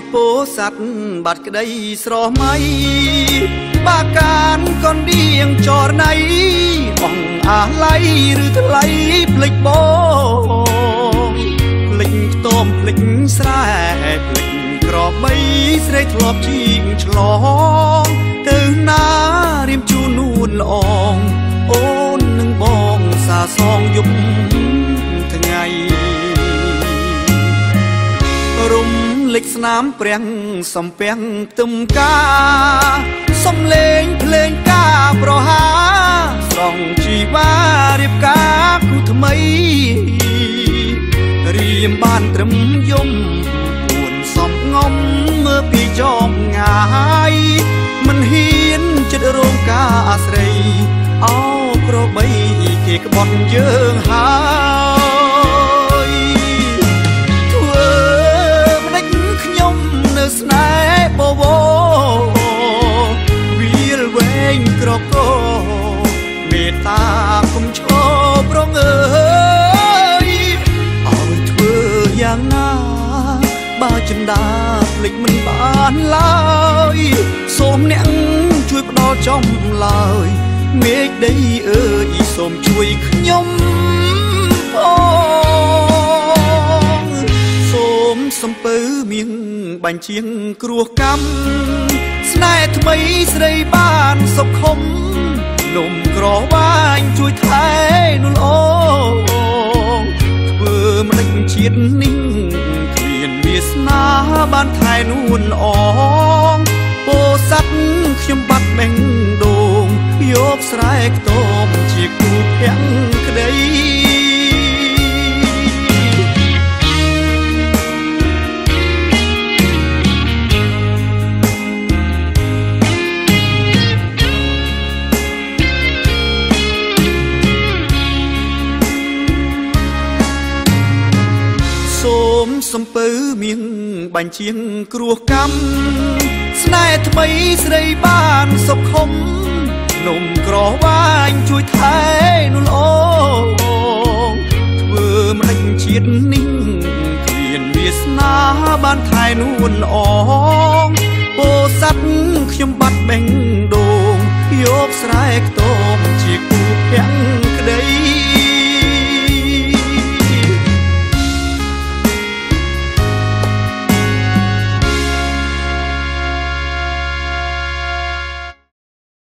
ត្តពោធិ៍សាត់បាត់ក្តីស្រមៃបាកានកនដៀងចរណៃ អង្គអាល័យឬថ្លៃភ្លេចបង ភ្លេចខ្ទមភ្លេចស្រែភ្លេចក្របីស្រីធ្លាប់ជីងឆ្លងទៅណា រៀមជូននួនល្អងអូននឹងបងសាសងយប់ថ្ងៃ រំលេចស្នាមព្រះសំពាំងទឹមកា សំលេងភ្លេងការប្រហាស្រង់ជីវ៉ារៀបការគូថ្មី រៀមបានត្រឹមយំពួនសំងំមើលពីចោមងាយ មិនហ៊ានចិត្តរងការស្រីអោក្របីគេក្បត់យើងហើយ ធ្វើម្ដេចខ្ញុំនៅស្នេហ៍បវរវាលវែងក្រក មេត្តាគុំឈរប្រងអើយ ឲ្យធ្វើយ៉ាងណាបើចិន្តាភ្លេចមិនបានឡើយ សូមអ្នកជួយផ្ដល់ចំឡើយ មេឃដីអើយសូមជួយខ្ញុំផង សូមសំពៅមៀងបាញ់ជាងគ្រោះកម្មស្នេហ៍ថ្មីស្រីបានសុខុម នំក្រវាញជួយថែនួនអូ ធ្វើម្ដេចជាតិនេះគ្មានវាសនាបានថែនួនអង ពោស័តខ្ញុំបាត់បេះដូង យកស្រែខ្ទមជាគូភក្តី សូមសំពៅមៀងបាញ់ជាងគ្រោះកម្មស្នេហ៍ថ្មីស្រីបានសុខុម នំក្រវាញជួយថែនួនអូ ធ្វើម្ដេចជាតិនេះគ្មានវាសនាបានថែនួនអង ពោស័តខ្ញុំបាត់បេះដូង យកស្រែខ្ទមជាគូភក្តី។